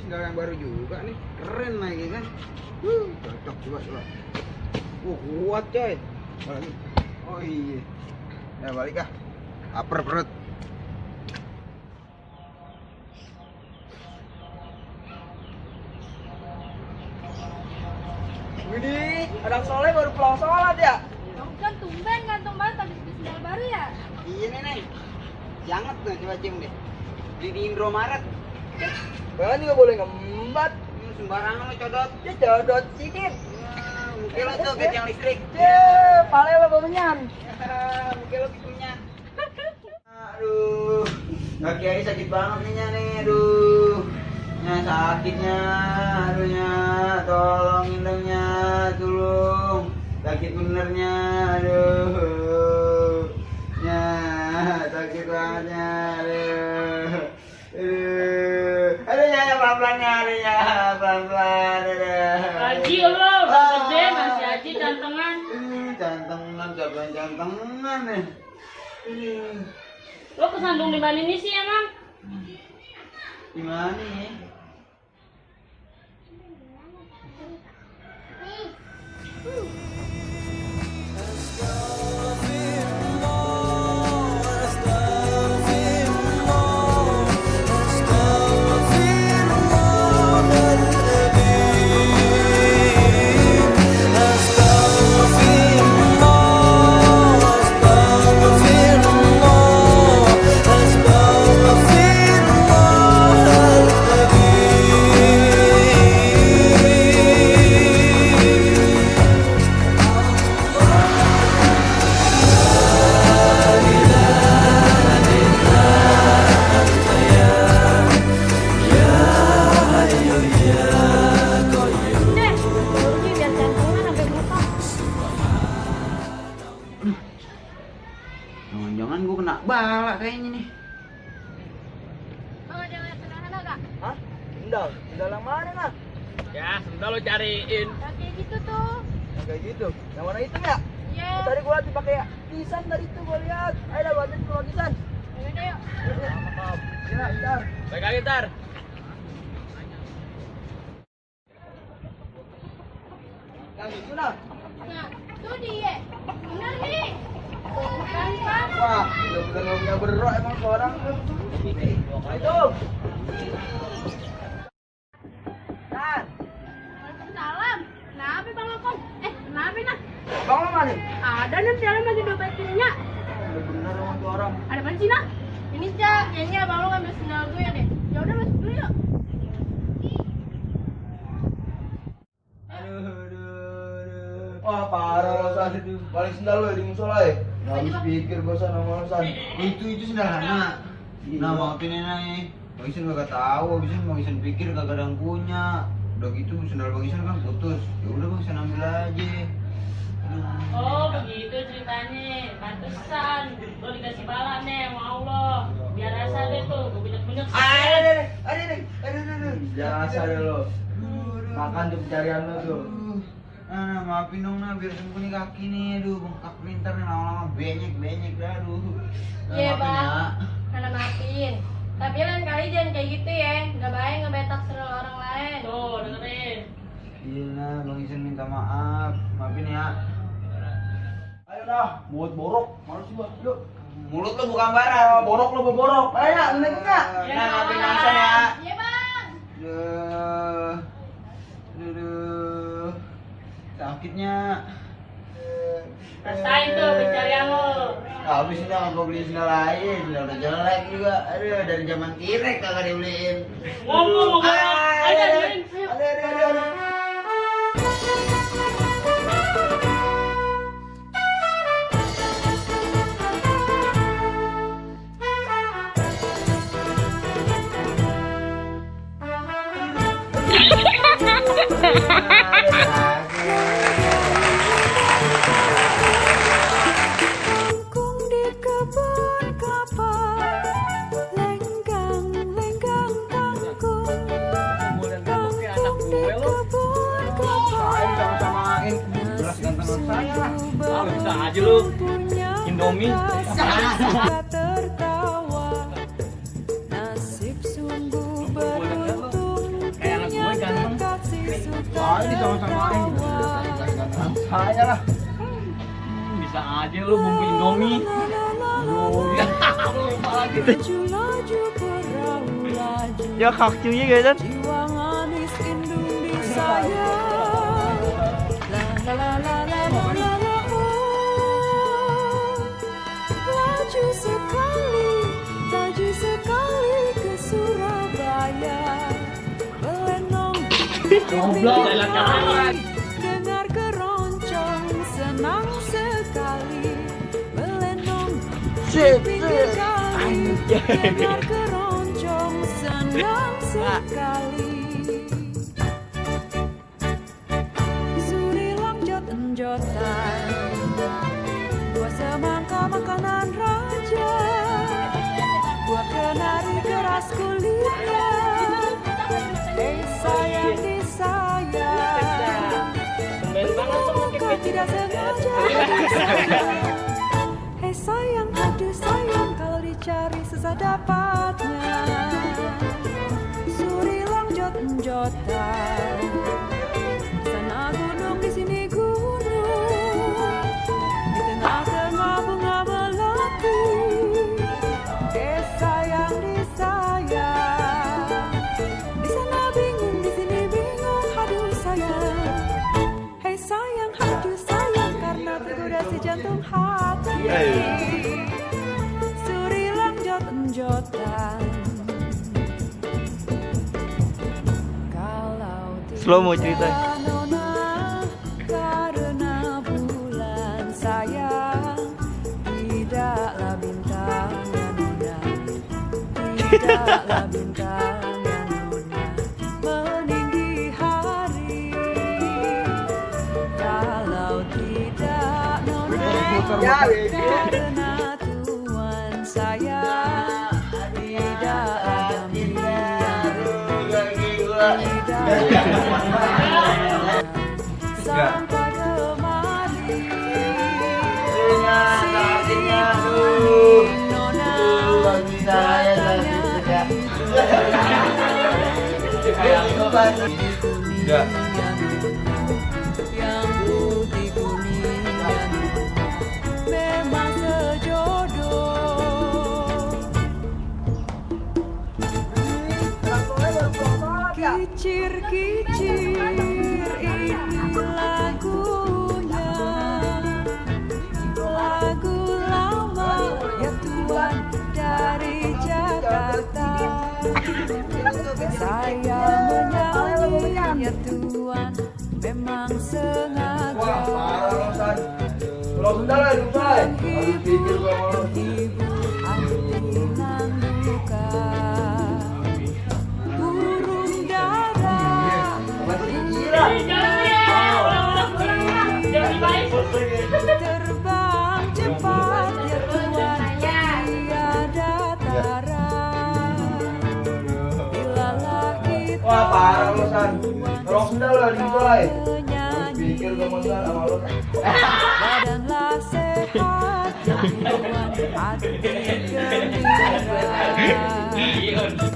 sendal yang baru juga nih, keren lagi kan. Cocok coba. Kuat coy. Balik. Oh iya. Ya balik ah. Lapar perut. Widih, anak soleh baru pulang sholat ya? Kamu kan tumben ganteng banget habis beli sendal baru ya? Iya nih. Jangan tuh coba cium deh. Beli di Indomaret. Bahkan juga boleh ngembat. Sembarangan lo codot. Ya jodot sikit. Mungkin lo tuh tiang listrik. Pale lo bamenyan. Mungkin lo pikunya. Aduh, kaki Ari sakit banget nih. Aduh, sakitnya. Aduhnya, tolongin dong nya, tolong. Sakit benernya, aduh. Nya, sakit bangetnya, aduh. Aduhnya, pelan-pelannya, aduhnya, pelan-pelan, aduh. Haji lo, gede masih Haji cantengan. Cantengan, siapa yang cantengan nih? Lo kesandung di mana ini sih emang? Gimana nih? Deh, Turki biar jantungan sampai buka. Jangan-jangan gue kena bala kayaknya nih. Bang ada yang lihat sederhana gak? Hah? Sendal? Sendal yang mana nah? Ya, sebentar lo cariin. Yang kayak gitu tuh. Yang kayak gitu. Yang warna hitam ya? Iya. Tadi gua liat dipakai Kisan tadi tuh gua lihat. Ayo lah bantuin gua Kisan. Yaudah yuk. Maaf. Ya, bentar. Baik kali ntar. Yang itu nah. Nah, tuh dia. Bener nih. Bukan kan? Wah, bener-bener lo punya berok emang seorang tuh. Itu. Dan, Waalaikumsalam. Kenapa Bang Lokong? Kenapa nah? bang lo mana? Ada nih di dalam lagi dompetnya. Bener-bener emang tuh orang. Ada apa sih nah? Ini Cak, kayaknya Bang Lo ngambil sendal gue ya deh. Ya udah masuk dulu yuk. Aduh. Wah, parah lo San itu. Balik sendal lo di musola ya. Nggak habis pikir gua San sama lo San. Itu sederhana. Nah, maafin nih. Bang Isan kagak tahu, abisnya Bang Isan pikir kagak ada yang punya. Udah gitu sendal Bang Isan kan putus. Ya udah Bang Isan ambil aja. Oh, begitu ceritanya. Pantesan lo dikasih bala nih sama Allah. Biar rasa deh tuh, gue benyek-benyek. Aduh. Jasa deh lo. Makan tuh pencarian lo tuh. Nah, maafin dong nah, biar sembuh nih kaki nih. Aduh, bengkak pintar nih lama-lama benyek dah. Aduh. Iya Maafin ya. Bang. Karena maafin. Tapi lain kali jangan kayak gitu ya. Nggak baik ngebetak sendal orang lain. Tuh, dengerin. Iya, Bang Isan minta maaf. Maafin ya. Ayo dah, buat borok. Mana sih buat? Yuk. Mulut lo bukan barang. Borok lo borok. Ayo nak, naik enggak? Nah, maafin Bang Isan ya. Iya Bang. Aduh. Sakitnya. Rasain tuh pencarian lo. Habis ini nggak mau beli sendal lain, udah jelek juga. Aduh, dari zaman kirek kagak dibeliin. Ngomong. Ayo, dengerin. Aduh. Kangkung di kebun kelapa, lenggang kangkung. Kangkung di kebun kelapa, Sama-samain. Beras ganteng saya. Ah, bisa aja lu. punya Indomie. suka tertawa. Nasib sungguh beruntung. ini sama-samain. Saya lah. Bisa aja lu bumbu Indomie. Laju-laju perahu laju. Ya kakcunya gitu kan. Jiwa manis indung disayang. La la la la la la la oh. Laju sekali ke Surabaya. Belenong dengar keroncong senang sekali. Belenong pinggir kali dengar keroncong senang sekali. Surilang jot-jotan, buah semangka makanan raja, buah kenari keras kulitnya. Hei sayang disayang, kau tidak sengaja disayang. Hei sayang, aduh sayang, kalau dicari susah dapatnya. Surilang jot-jotan, sana gunung di sini gunung, di tengah-tengah bunga melati. Hei sayang disayang, di sana bingung di sini bingung, aduh sayang. Hei sayang, aduh sayang, karena tergoda si jantung hati. Surilang jot-jotan. Kalau Slow mo cerita. nona karena bulan sayang, tidaklah bintangnya nona, tidaklah bintangnya nona meninggi hari. Kalau tidak nona karena Tuhan sayang, tidaklah gambian, sampai kemari. Nona yang putih kuning memang sejodoh. Kicir-kicir ini lagunya, lagu lama ya Tuhan dari Jakarta. Saya menyanyi ya Tuhan memang sengaja. Kalau bentar lah, hidup saya. Harus pikir gua mau. Ibu hati nan duka, burung dara terbang cepat ya Tuhan, tiada tara. Bilalah kita Wah, parah lu, San. Kalau bentar lah, hidup saya. Harus pikir gua mau sama lu. badanlah sehat ya Tuhan, hati gembira.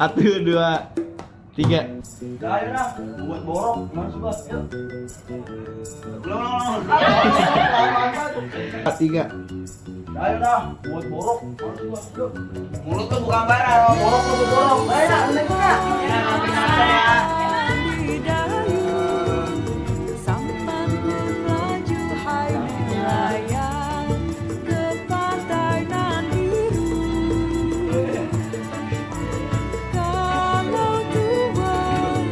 1, 2, 3. Ayo nah, buat borok, mana suka? Yuk. Belum. 3. Ayo nah, buat borok, mana suka? Yuk. Mulut tuh bukan barang, borok tuh borok. Ayo nah, Di dayung sampan melaju hai melayang ke pantai nan biru. Kalau Tuhan